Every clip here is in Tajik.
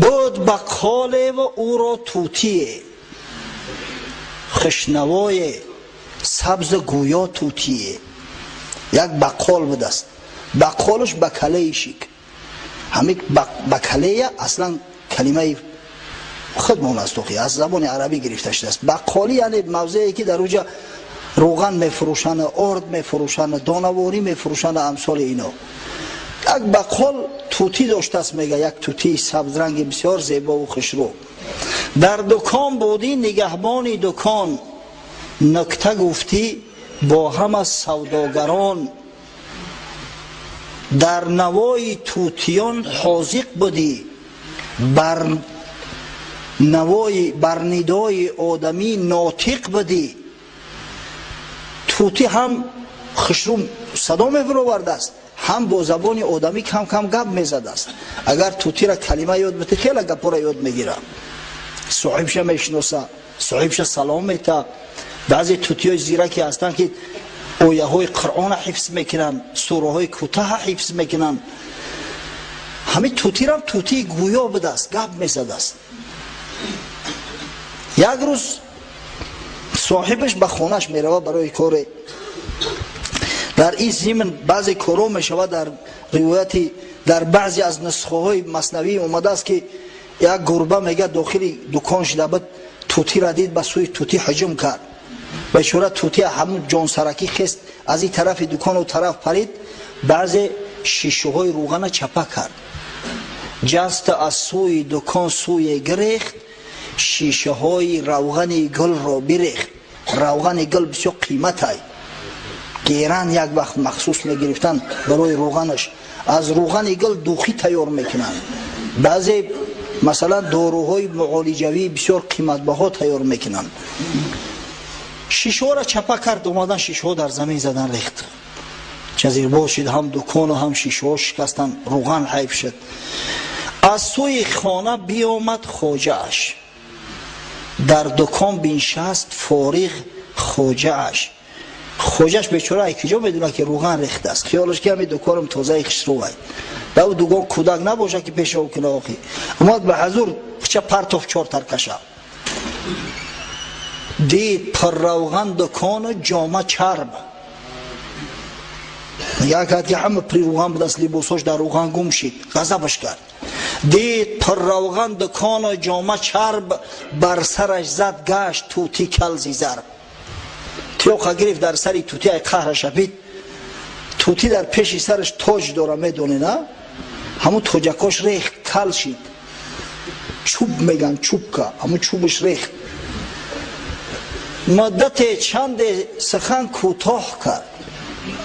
Буд баққолеву ӯро тутие, хушнавое, сабзу гӯё тутие. Як баққол будааст, баққолаш ба калаи шик. Ҳамин бакалея аслан калимаи худмон аст, аз забони арабӣ гирифта шудааст. Баққолӣ яъне мавзее, ки дар уҷа равған мефурӯшанд, орд мефурӯшанд, донаворӣ мефурӯшанд, амсоли ино. Як баққол тутӣ доштааст, мега, як тутии сабзранги бисёр зебову хушрӯ. Дар дукон будӣ нигаҳбони дукон, нукта гуфтӣ бо ҳама савдогарон, дар навои тутиён ҳозиқ будӣ, бар навои, бар нидои одамӣ нотиқ будӣ. Тутӣ ҳам хушрӯ садо мебаровардааст, ҳам бо забони одамӣ кам кам гап мезадааст. Агар тутира калима ёд бите, хеле гапҳоро ёд мегира, соҳибша мешиноса, соҳибша салом мета. Баъзе тутиҳои зираке ҳастанд, ки ояҳои Қуръона ҳифз мекунанд, сураҳои кӯтаҳа ҳифз мекунанд. Ҳамин тутирам тутии гӯё будааст, гап мезадааст. Як рӯз соҳибаш ба хонааш мерава барои коре. Дар ин зимн баъзе корҳо мешавад. Дар ривояти, дар баъзе аз нусхаҳои Маснавӣ омадааст, ки як гурба, мега, дохили дукон шида буд, тутира дид, ба сӯи тутӣ ҳуҷум кард. Бечора тути ҳамун ҷонсаракӣ хест, аз ин тарафи дукону тараф парид, баъзе шишаҳои рӯғана чапа кард. Ҷаста аз сӯи дукон сӯе гирехт, шишаҳои равғани гулро бирехт. Равғани гул бисёр қиматай, геран, як вақт махсус мегирифтанд барои рӯғанаш. Аз рӯғани гул духи тайёр мекунанд, баъзе, масалан, доруҳои муолиҷавӣ бисёр қиматбаҳо тайёр мекунанд. Шишаҳоро чапа кард, омадан, шишаҳо дар замин задан, рехт. Ҷазирбоз шид, ҳам дукону ҳам шишаҳо шикастан, рӯған ҳайф шуд. Аз сӯи хона биомад хоҷааш, дар дукон биншаст фориғ хоҷааш. Хоҷааш бечора ай киҷо медонад, ки рӯған рехтааст? Хиёлаш ки ҳами дуконам тозаи хушрӯвай. Дав дугон кӯдак набошад, ки пешов куна. Охи омад ба ҳазур, хча партоф чор таркаша. Дид пурравған дукону ҷома чарб. Нигоҳ кард, ки ҳама при рӯған будааст, либосош дар рӯған гум шид, ғазабаш кард. Дид пурравған дукону ҷома чарб, бар сараш зад гашт тути калзи зарб. Тиёқа гирифт дар сари тути, ай қаҳраша бид. Тути дар пеши сараш тоҷ дора, медонед, а ҳамун тоҷакош рехт, кал шид. Чӯб меган, чӯбка, ҳамун чӯбаш рехт. Муддате чанде сухан кӯтоҳ кард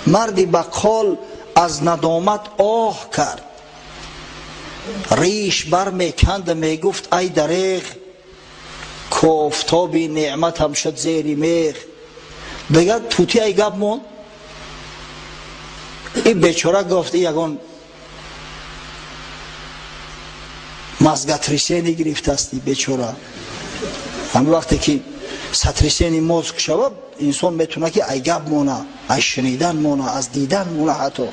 марди баққол, аз надомат оҳ кард, риш бармеканд, мегуфт: «Ай дареғ, кофтоби неъматам шуд зери меғ». Дигар тути ай гап монд. Ин бечора гуфт: «Ягон мозготрясение гирифтасти бечора». Ҳамин вақте ки сотрясение мозг шава, инсон метавона, ки ай гап мона, ай шунидан мона, аз дидан мона ҳатто.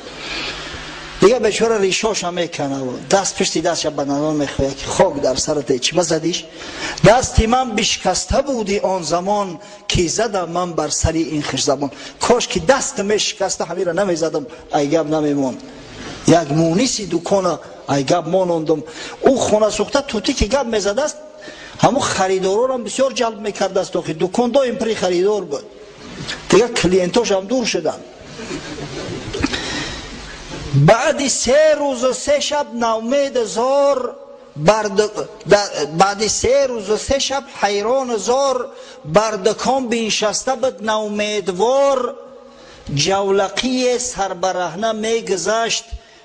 Дигар бечора ришоша мекана, даст пишти дастша ба надон мехоҳад, ки хок дар сарате, чӣ ба задиш? «Дасти ман бишкаста буди он замон, ки задам ман бар сари ин хушзабон». Кош ки даст мешикаста, ҳамира намезадам, ай гап намемонд. Як муниси дукона ай гап монондум. Ӯ хона сӯхта тутӣ, ки гап мезадааст, ҳамун харидорорам бисёр ҷалб мекардааст. Охи дукон доим при харидор буд, дигар клиентошам дур шуданд. Баъди 3 рӯзу 3 шаб навмеду зор, баъди 3 рӯзу 3 шаб ҳайрону зор бар дукон биншаста буд навмедвор. Ҷавлақие сарбараҳна мегузашт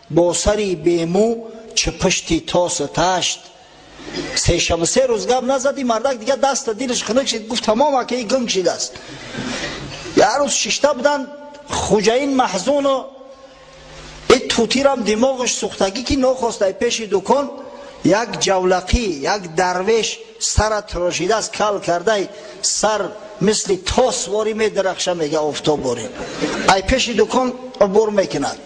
бо сари бемӯ, чӣ пушти тосу ташт. 3 шабу 3 рӯз гап назади мардак, дигар даста дилаш хунук шид, гуфт: «Тамом, аки гунг шидааст». Як рӯз шишта буданд хуҷаин маҳзуну и тутирам димоғаш сӯхтагӣ, ки нохоста пеши дукон як ҷавлақӣ, як дарвеш, сара тирошидааст, кал кардай, сар мисли тос ворӣ медарахша, мега, офтобворӣ, ай пеши дукон убур мекунад.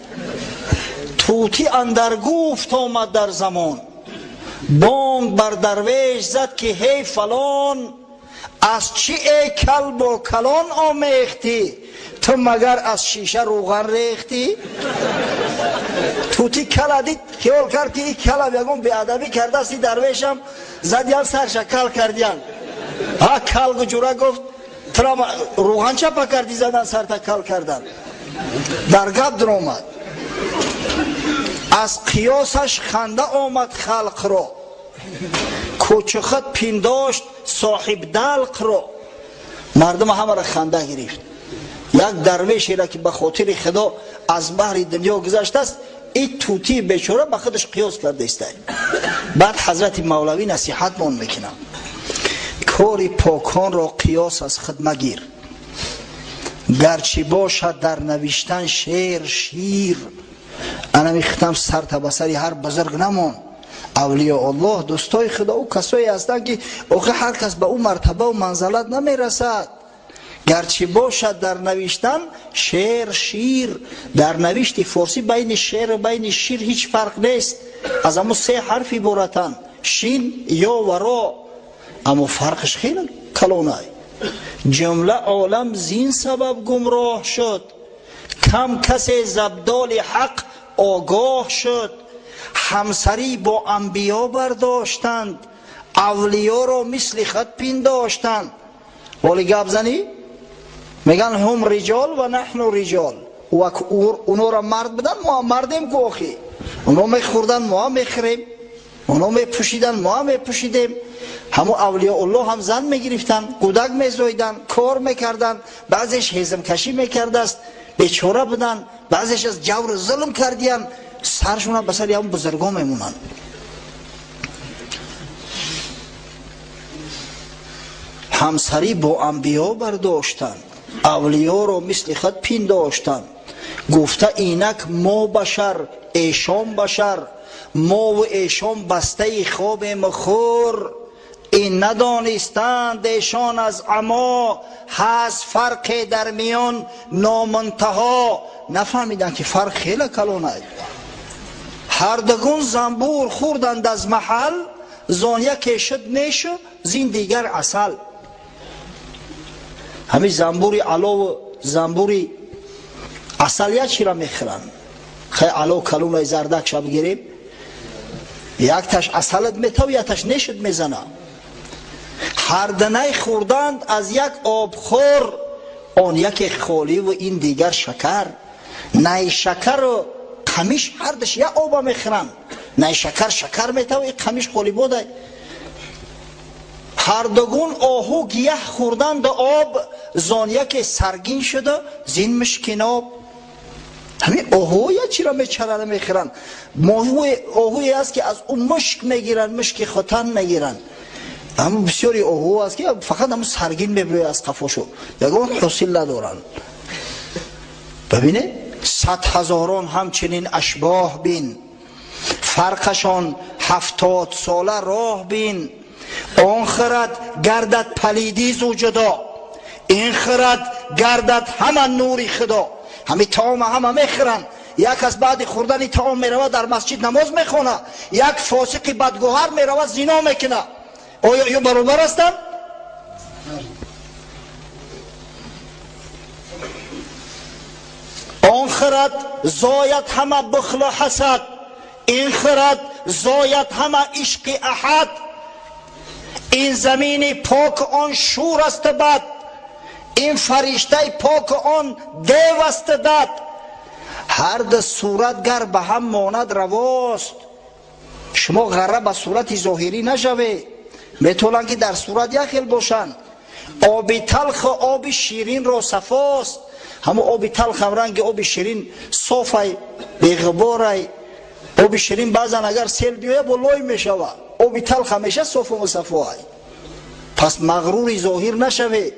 Тути андар гуфт омад дар замон: Бонг бар дарвеш зад ки ҳей фалон, аз чӣ эй кал бо калон омехтӣ? Ту магар аз шиша рӯған рехтӣ? Тути кала дид, хиёл кард ки и кала ягон беадабӣ кардааст, и дарвешам задиян сарша кал кардиян. Ҳа, кал гуҷура гуфт, тура рӯған чапа кардӣ, задан сарта кал кардан. Дар гап даромад. Аз қиёсаш ханда омад халқро, кӯчухат пиндошт соҳиб далқро. Мардум ҳамаро ханда гирифт. Як дарвешеро ки ба хотири Худо аз баҳри дунё гузаштааст, и тутии бечора ба худаш қиёс кардаиста. Баъд ҳазрати Мавлавӣ насиҳатмон мекунад: кори поконро қиёс аз худ магир, гарчи бошад дар навиштан шеър шир. Анами хитам сарта ба сари ҳар бузург намон. Авлиёуллоҳ, дӯстои Худо, ӯ касое ҳастанд ки охир ҳар кас ба ӯ мартабаву манзалат намерасад. Гарчи бошад дар навиштан шеър шир. Дар навишти форсӣ байни шеъру байни шир ҳеҷ фарқ нест, аз ҳамун се ҳарф иборатанд: шин, ё ва ро. Аммо фарқаш хеле калонай. Ҷумла олам зин сабаб гумроҳ шуд, кам касе забдоли ҳақ огоҳ шуд. Ҳамсарӣ бо анбиё бардоштанд, авлиёро мисли худ пиндоштанд. Воли гап занӣ меган ҳум риҷол ва наҳну риҷол. Унора мард будан, мо ҳам мардем ку охи. Уно мехӯрдан, мо ҳам мехӯрем. Уно мепӯшидан, мо ҳам мепӯшидем. Ҳамо авлиёуллоҳ ҳам зан мегирифтанд, кӯдак мезоиданд, кор мекарданд, баъзеш ҳезмкашӣ мекардааст, бечора буданд, баъзеш аз ҷавру зулм кардиянд, саршона ба сари ҳамон бузургон мемонанд. Ҳамсарӣ бо анбиё бардоштанд, авлиёро мисли худ пиндоштанд. Гуфта инак мо башар, эшон башар, мову эшон бастаи хобему хӯр. Ин надонистанд эшон аз амо, ҳаст фарқе дар миён номунтаҳо. Нафаҳмиданд ки фарқ хеле калон аст. Ҳардугун занбур хӯрданд аз маҳал, зон яке шуд нешу, зин дигар асал. Ҳамин занбури алову занбури асал як чира мехӯранд. Хай ало калонаи зардакша бигирем, якташ асалат метав, якташ нешуд мезана. Ҳарданай хӯрданд аз як обхӯр, он яке холиву ин дигар шакар. Най шакару қамиш ҳардаш як оба мехӯранд. Най шакар шакар метав, и қамиш холӣ бодай. Ҳардугун оҳу гияҳ хӯрданду об, зон яке саргин шуду зин мушкиноб. Ҳамин оҳуҳо як чиро мечарана мехӯранд. Оҳуе аст ки аз ӯ мушк мегиранд, мушки хотан мегиранд. Ҳамун бисёри оҳуҳо аст ки фақат ҳамун саргин мебирояд аз қафошу, ягон ҳосил надоранд. Бибинед, сад ҳазорон ҳамчунин ашбоҳ бин, фарқашон 70 сола роҳ бин. Он хирад гардад палидӣ зу ҷудо, ин хирад гардад ҳама нури Худо. Ҳами таома ҳама мехӯранд. Як аз баъди хӯрдани таом меравад дар масҷид намоз мехонад, як фосиқи бадгӯҳар меравад зино мекунад. Оё ё баробар ҳастанд? Он хирад зояд ҳама бухлу ҳасад, ин хирад зояд ҳама ишқи аҳад. Ин замини пок он шур асту бад, ин фариштаи пок он дев асту дад. Ҳар ду сурат гар ба ҳам монад равост. Шумо ғарра ба сурати зоҳирӣ нашавед, метавонанд ки дар сурат як хел бошанд. Оби талху оби ширинро сафост. Ҳамон оби талх ҳам ранги оби ширин софай, беғуборай. Оби ширин баъзан агар сел биёяд бо лой мешавад. Оби талх ҳамеша софу мусаффоай. Пас мағрури зоҳир нашавед,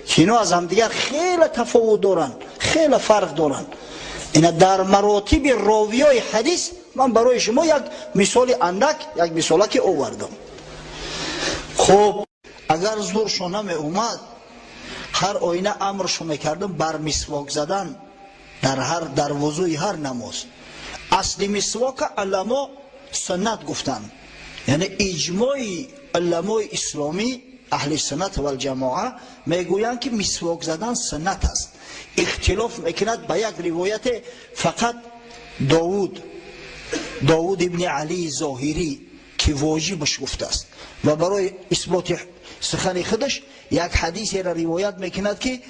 ки ино аз ҳамдигар хеле тафовут доранд, хеле фарқ доранд. Ина дар маротиби ровиёи ҳадис ман барои шумо як мисоли андак, як мисолаке овардам. Хуб, агар зуршо намеомад, ҳар оина амршо мекардам бар мисвок задан дар вузӯи ҳар намоз. Асли мисвока уламо суннат гуфтанд. Яъне иҷмои уламои исломӣ, аҳли суннат валҷамоа мегӯянд, ки мисвок задан суннат аст. Ихтилоф мекунад ба як ривояте фақат Довуд ибни Алии Зоҳирӣ, ки воҷибаш гуфтааст, ва барои исботи сухани худаш як ҳадисеро ривоят мекунад, ки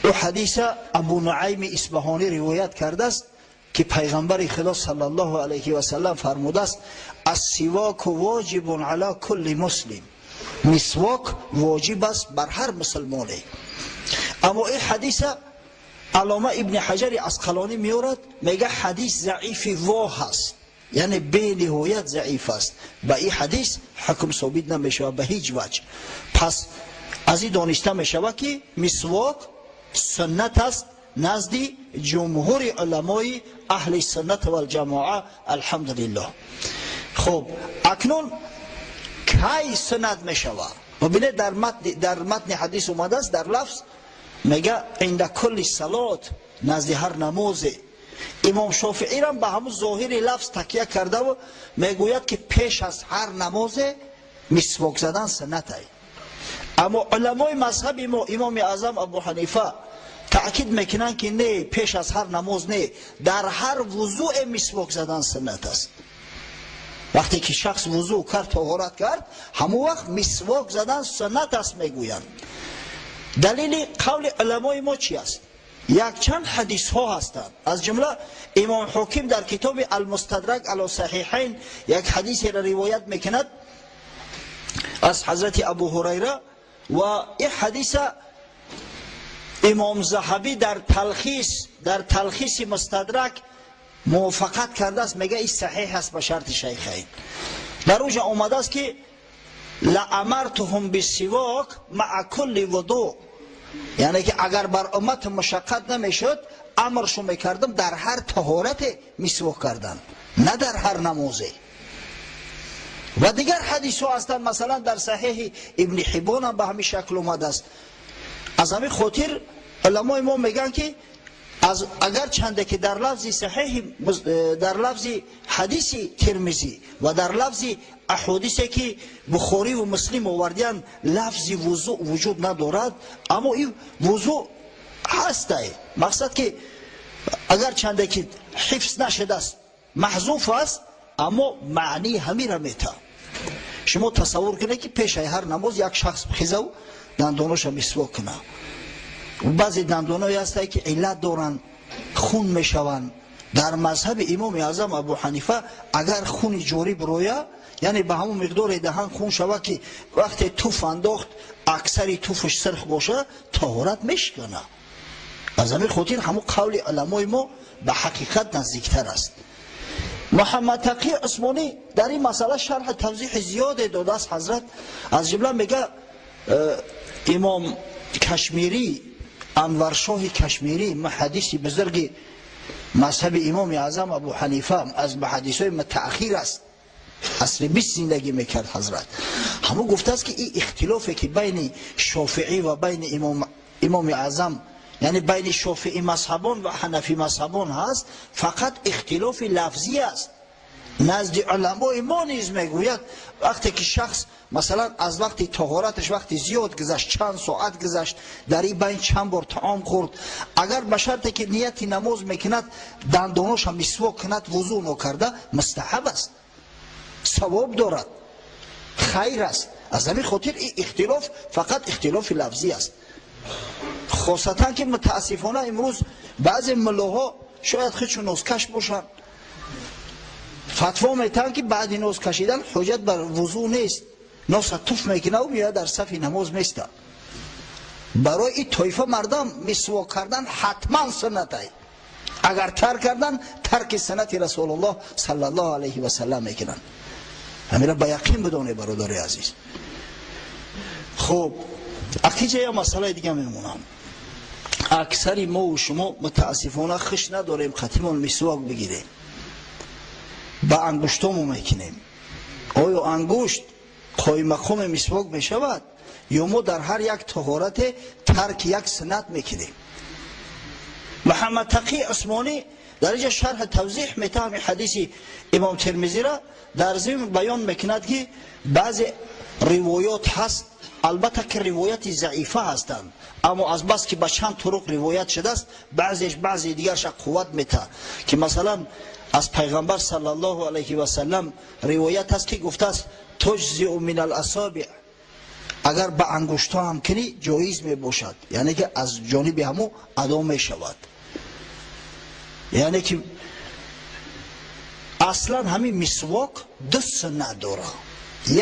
ӯ ҳадиса Абу Нуайми Исбаҳонӣ ривоят кардааст, ки пайғамбари Худо саллаллоҳу алайҳи васаллам фармудааст: «Ассивоку воҷибун ала кулли муслим», мисвок воҷиб аст бар ҳар мусулмоне. Аммо ин ҳадиса Аллома Ибни Ҳаҷари Асқалонӣ меорад, мега, ҳадис заифи воҳ аст, яъне бениҳоят заиф аст. Ба ин ҳадис ҳукм собит намешавад ба ҳеҷ ваҷ. Пас аз ин дониста мешавад, ки мисвок суннат аст назди ҷумҳури уламои аҳли суннат валҷамоа, алҳамдулиллоҳ. Хуб, акнун кай суннат мешавад? Бубинед, дар матни ҳадис омадааст, дар лафз мега: «Инда кулли салот», назди ҳар намозе. Имом Шофиирам ба ҳамун зоҳири лафз такя кардаву мегӯяд, ки пеш аз ҳар намозе мисвок задан суннатай. Аммо уламои мазҳаби мо, Имоми Аъзам Абу Ҳанифа, таъкид мекунанд, ки не, пеш аз ҳар намоз не, дар ҳар вузӯе мисвок задан суннат аст. Вақте ки шахс вузӯ кард, тоҳорат кард, ҳамон вақт мисвок задан суннат аст, мегӯянд. Далели қавли уламои мо чи аст? Якчанд ҳадисҳо ҳастанд. Аз ҷумла Имом Ҳоким дар китоби Алмустадрак ало Саҳиҳайн як ҳадисеро ривоят мекунад аз ҳазрати Абу Ҳурайра, ва ин ҳадиса Имом Заҳабӣ дар талхиси Мустадрак мувофиқат кардааст, мега, ин саҳиҳ аст ба шарти шайхайн. Дар уҷа омадааст, ки «لأمرتهم بالسواك مع كل وضوء», яъне ки агар бар уммат машаққат намешуд, амршо мекардам дар ҳар таҳорате мисвок кардан, на дар ҳар намозе. Ва дигар ҳадисҳо ҳастанд, масалан, дар Саҳиҳи Ибни Ҳиббон ҳам ба ҳамин шакл омадааст. Аз ҳамин хотир уламои мо мегӯянд, ки аз агарчанде ки дар лафзи саҳиҳи, дар лафзи ҳадиси Термизӣ ва дар лафзи аҳодисе, ки Бухориву Муслим овардиянд, лафзи вузӯ вуҷуд надорад, аммо ин вузӯ ҳастай. Мақсад, ки агарчанде ки ҳифз нашудааст, маҳзуф аст, аммо маънии ҳамира мета. Шумо тасаввур кунед, ки пешаи ҳар намоз як шахс хизав дандоноша мисвок кунад. Баъзе дандоное ҳастае, ки иллат доранд, хун мешаванд. Дар мазҳаби Имоми Аъзам Абу Ҳанифа, агар хуни ҷорӣ бироя, яъне ба ҳамон миқдоре даҳан хун шавад, ки вақте туф андохт, аксари туфаш сирх боша, таҳорат мешикана. Аз ҳамин хотир ҳамон қавли уламои мо ба ҳақиқат наздиктар аст. Муҳаммад Тақӣ Усмонӣ дар ин масъала шарҳи тавзиҳи зиёде додааст ҳазрат. Аз ҷумла мега, Имом Кашмирӣ, Анваршоҳи Кашмирӣ, муҳаддиси бузурги мазҳаби Имоми Аъзам Абу Ҳанифа, аз муҳаддисҳои мутаахир аст, асри 20 зиндагӣ мекард ҳазрат, ҳамон гуфтааст, ки ин ихтилофе, ки байни Шофиӣ ва байни Имоми Аъзам, яъне байни шофиӣ мазҳабон ва ҳанафӣ мазҳабон ҳаст, фақат ихтилофи лафзӣ аст. Назди уламои мо низ, мегӯяд, вақте ки шахс, масалан, аз вақти тоҳораташ вақти зиёд гузашт, чанд соат гузашт, дар ин байн чанд бор таом хӯрд, агар ба шарте ки нияти намоз мекунад, дандоноша мисвок кунад, вузӯ нокарда, мустаҳаб аст, савоб дорад, хайр аст. Аз ҳамин хотир ин ихтилоф фақат ихтилофи лафзӣ аст. Хосатан ки мутаассифона имрӯз баъзе муллоҳо шояд худшон носкаш бошанд, фатво метаҳанд, ки баъди нос кашидан ҳуҷҷат бар вузӯ нест. Носа туф мекунаву меояд, дар сафи намоз места. Барои ин тоифа мардам мисвок кардан ҳатман суннатай. Агар тарк кардан, тарки суннати Расулуллоҳ саллаллоҳу алайҳи васалам мекунанд. Ҳамира ба яқин бидоне, бародари азиз. Хуб, акиҷа я масъалаи дига мемонам. Аксари мову шумо мутаассифона хуш надорем қатимон мисвок бигирем, ба ангуштомо мекунем. Оё ангушт қоиммақоми мисвок мешавад ё мо дар ҳар як тоҳорате тарки як суннат мекунем? Муҳаммад Тақӣ Усмонӣ дар Дар инҷа шарҳ тавзеҳ метаҳам ҳадиси имом Термизиро дар зимн баён мекунад, ки баъзе ривоят ҳаст, албатта ки ривояти заифа ҳастанд, аммо аз бас ки ба чанд туруқ ривоят шудааст, баъзеш баъзе дигарша қувват метаҳад, ки масалан аз пайғамбар саллаллоҳу алайҳи васаллам ривоят аст, ки гуфтааст: تجزئ من الأصابع, агар ба ангуштҳо ҳам кунӣ, ҷоиз мебошад, яъне ки аз ҷониби ҳамо адо мешавад. Яъне ки аслан ҳамин мисвок ду суннат дорад.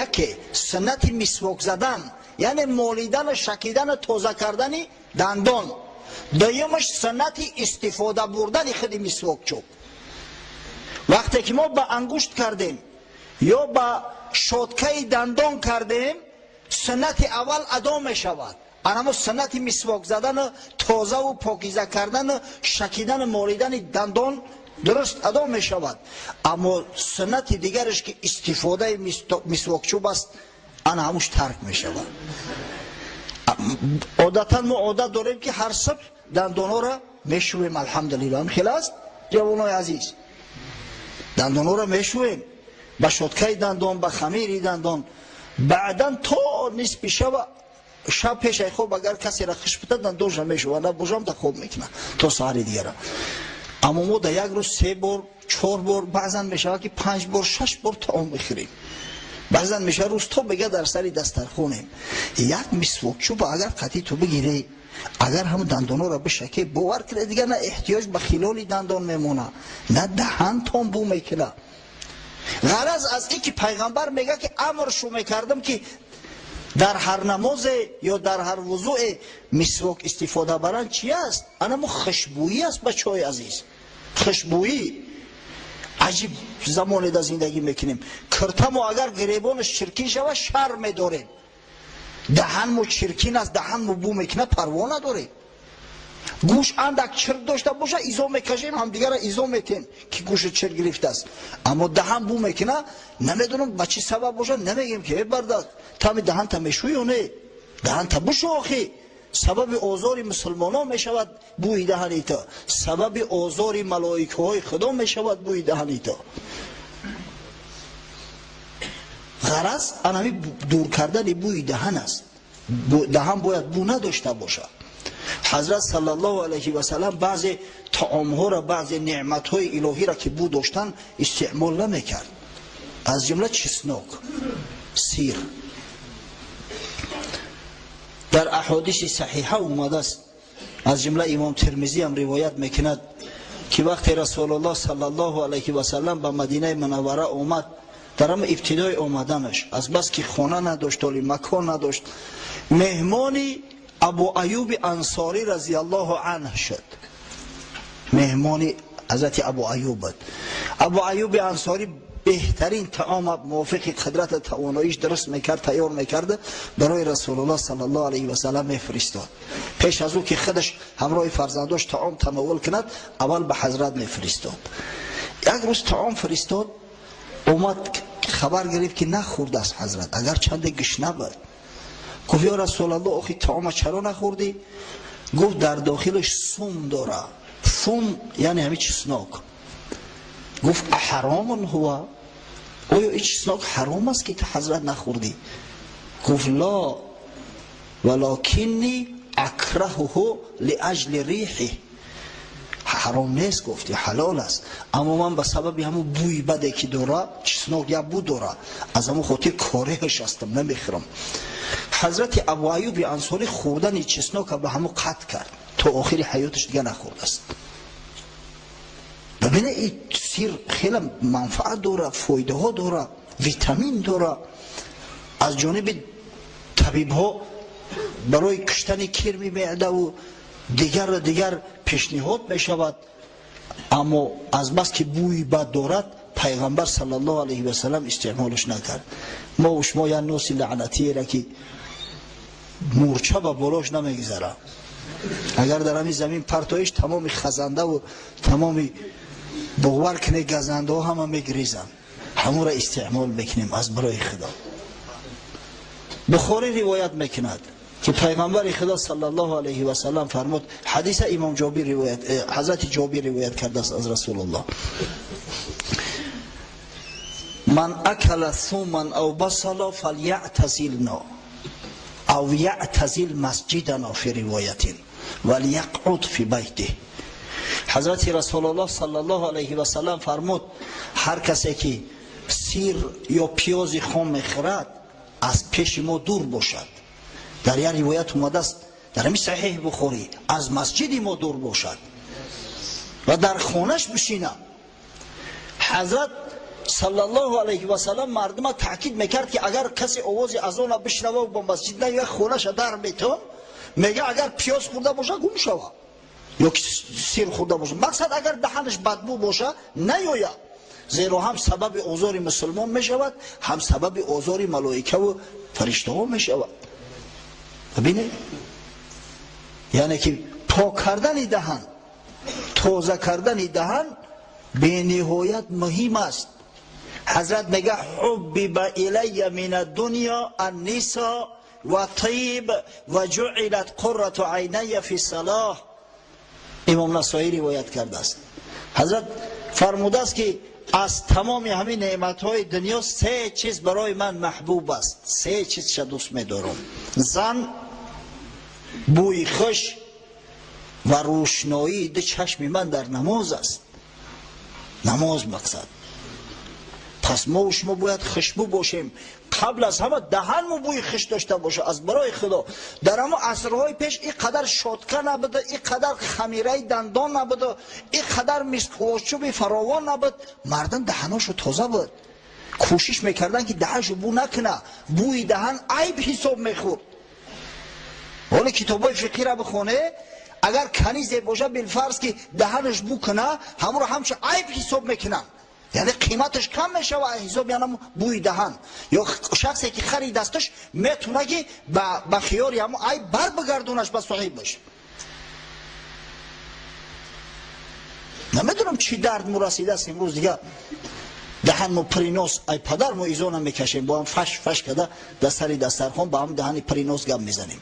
Яке суннати мисвок задан, яъне молидану шакидану тоза кардани дандон. Дуюмаш суннати истифода бурдани худи мисвокчӯб. Вақте ки мо ба ангушт кардем ё ба щёткаи дандон кардем, суннати аввал адо мешавад. Анамо суннати мисвок задану тозаву покиза кардану шакидану молидани дандон дуруст адо мешавад, аммо суннати дигараш, ки истифодаи мисвокчӯб аст, ана ҳамуш тарк мешавад. Одатан мо одат дорем, ки ҳар субҳ дандонҳоро мешӯем. Алҳамдулилло, хел аст, ҷавонои азиз, дандонҳоро мешӯем ба щёткаи дандон, ба хамири дандон. Баъдан то нисфи шаба, шаб пешаи хоб, агар касера хиш бита, дандонша мешӯва, набошам да хоб мекунад то саҳари дигара. Аммо мо дар як рӯз се бор, чор бор, баъзан мешавад, ки панҷ бор, шаш бор таом мехӯрем. Баъзан мешавад, рӯз то бега дар сари дастархонем. Як мисвокчӯба агар қатъи ту бигирӣ, агар ҳам дандонҳоро бишакӣ, бовар кунед, дигар на эҳтиёҷ ба хилоли дандон мемонад, на даҳантон бӯ мекунад. Ғараз аз ин ки пайғамбар мега, ки амр шу мекардам, ки дар ҳар намозе ё дар ҳар вузӯе мисвок истифода баранд, чи аст? Анамо хушбӯӣ аст, бачаҳои азиз, хушбӯӣ. Аҷиб замоне дар зиндагӣ мекунем. Киртамо агар гиребонаш чиркин шавад, шарм медорем. Даҳанмо чиркин аст, даҳанмо бӯ мекунад, парво надорем. Гӯш андак чирк дошта боша, изо мекашем, ҳамдигара изо метем, ки гӯши чирк гирифтааст. Аммо даҳан бӯ мекуна, намедонам ба чӣ сабаб бошад, намегем, ки э барда, тами даҳанта мешӯй ё не? Даҳанта бушӯ охи, сабаби озори мусулмонон мешавад бӯи даҳани ту, сабаби озори малоикаҳои худо мешавад бӯи даҳани ту. Ғараз анами дур кардани бӯи даҳан аст. Даҳан бояд бӯ надошта бошад. Ҳазрат саллаллоҳу алайҳи васаллам баъзе таомҳоро, баъзе неъматҳои илоҳиро, ки бӯ доштан, истеъмол намекард, аз ҷумла чеснок, сир. Дар аҳодиси саҳиҳа омадааст, аз ҷумла имом Термизӣ ҳам ривоят мекунад, ки вақте Расулуллоҳ саллаллоҳу алайҳи васаллам ба Мадинаи Мунаввара омад, дар ҳама ибтидои омаданаш, аз бас ки хона надошт, оли макон надошт, меҳмони Абу Аюби Ансорӣ разияллоҳу анҳ шуд. Меҳмони ҳазрати Абу Аюб буд. Абу Аюби Ансорӣ беҳтарин таома мувофиқи қудрата тавоноиш дуруст мекард, тайёр мекард, барои Расулуллоҳ саллаллоҳу алайҳи васаллам мефиристод. Пеш аз ӯ ки худаш ҳамроҳи фарзандош таом тановул кунад, аввал ба ҳазрат мефиристод. Як рӯз таом фиристод, омад, хабар гирифт, ки нахӯрдааст ҳазрат, агар чанде гушна буд. Гуфт: ё Расулаллоҳ, охи таома чаро нахӯрдӣ? Гуфт: дар дохилаш сум дора. Сум яъне ҳамин чеснок. Гуфт: أحرام هو? Оё ин чеснок ҳаром аст, ки ту, ҳазрат, нахӯрдӣ? Гуфт: لا، ولكني أكرهه لأجل ريحه. Ҳаром нест, гуфти, ҳалол аст, аммо ман ба сабаби ҳамун бӯи баде, ки дора, чеснок як бӯ дора, аз ҳамун хотир кореҳаш ҳастам, намехӯрам. Ҳазрати Абу Аюби Ансорӣ хӯрдани чеснока ба ҳамун қатъ кард, то охири ҳаёташ дига нахӯрдааст. Бибине, ин сир хеле манфаат дора, фоидаҳо дора, витамин дора. Аз ҷониби табибҳо барои куштани кирми меъдаву дигару дигар пешниҳод мешавад, аммо азбаски бӯи бад дорад, пайғамбар саллаллоҳу алайҳи васаллам истеъмолаш накард. Мо шумо як носи лаънатиера, ки мурча ба болош намегзара, агар дар ҳамин замин партоиш, тамоми хазандаву тамоми, бовар кунед, газандаҳо ҳама мегирезанд, ҳамонро истеъмол мекунем. Аз барои Худо. Бухорӣ ривоят мекунад. ки пайғамбари Худо саллаллоҳу алайҳи васаллам фармуд. Ҳадиса имом Ҷобир ривоят, ҳазрати Ҷобир ривоят кардааст аз Расулуллоҳ: ман акала суман ав басала фалятазилна ав ятазил масҷидана фи ривоятин валякъуд фи байтих. Ҳазрати Расулуллоҳ саллаллоҳу алайҳи васаллам фармуд: ҳар касе ки сир ё пиёзи хом мехӯрад, аз пеши мо дур бошад. Дар як ривоят омадааст, дар ҳамин Саҳеҳи Бухорӣ, аз масҷиди мо дур бошад ва дар хонаш бишинад. Ҳазрат саллаллоҳу алайҳи васаллам мардума таъкид мекард, ки агар касе овози азона бишнава ба масҷид наояд, хонаша дар метон. Мега, агар пиёз хӯрда боша, гум шава, ё ки сир хӯрда боша, мақсад, агар даҳанаш бадбӯ боша, наёяд, зеро ҳам сабаби озори мусулмон мешавад, ҳам сабаби озори малоикаву фариштаҳо мешавад. Бибинед, яъне ки пок кардани даҳан, тоза кардани даҳан бениҳоят муҳим аст. Ҳазрат мега: ҳуббиба илайя мин аддунё аннисо ва тиб ва ҷуилат қуррату айная фи салоҳ. Имом Насоӣ ривоят кардааст. Ҳазрат фармудааст, ки аз тамоми ҳамин неъматҳои дунё се чиз барои ман маҳбуб аст, се чизша дӯст медорам: зан, бӯи хуш ва рӯшноии ду чашми ман дар намоз аст. Намоз мақсад. Пас мо шумо бояд хушбӯ бошем. Қабл аз ҳама даҳанмо бӯи хуш дошта боша. Аз барои Худо, дар ҳамо асрҳои пеш ин қадар щётка набуда, ин қадар хамираи дандон набуда, ин қадар мисквочуби фаровон набуд. Мардум даҳаношу тоза буд, кӯшиш мекарданд, ки даҳаншу бӯ накуна. Бӯи даҳан айб ҳисоб мехӯрд. Ҳоле китобҳои фиқҳира бихоне, агар канизе боша, билфарз, ки даҳанаш бӯ куна, ҳамонро ҳамчун айб ҳисоб мекунанд, яъне қиматаш кам мешава ҳисоб янам бӯи даҳан. Ё шахсе ки хари дасташ метуна, ки ба хиёри ҳамо айб бар бигардонаш ба соҳибаш. Намедонам, чӣ дард мо расидааст имрӯз. Дигар даҳан мо принос, ай падар, мо изо намекашем, бо ҳам фаш фаш карда дар сари дастархон ба ҳам даҳани принос гап мезанем.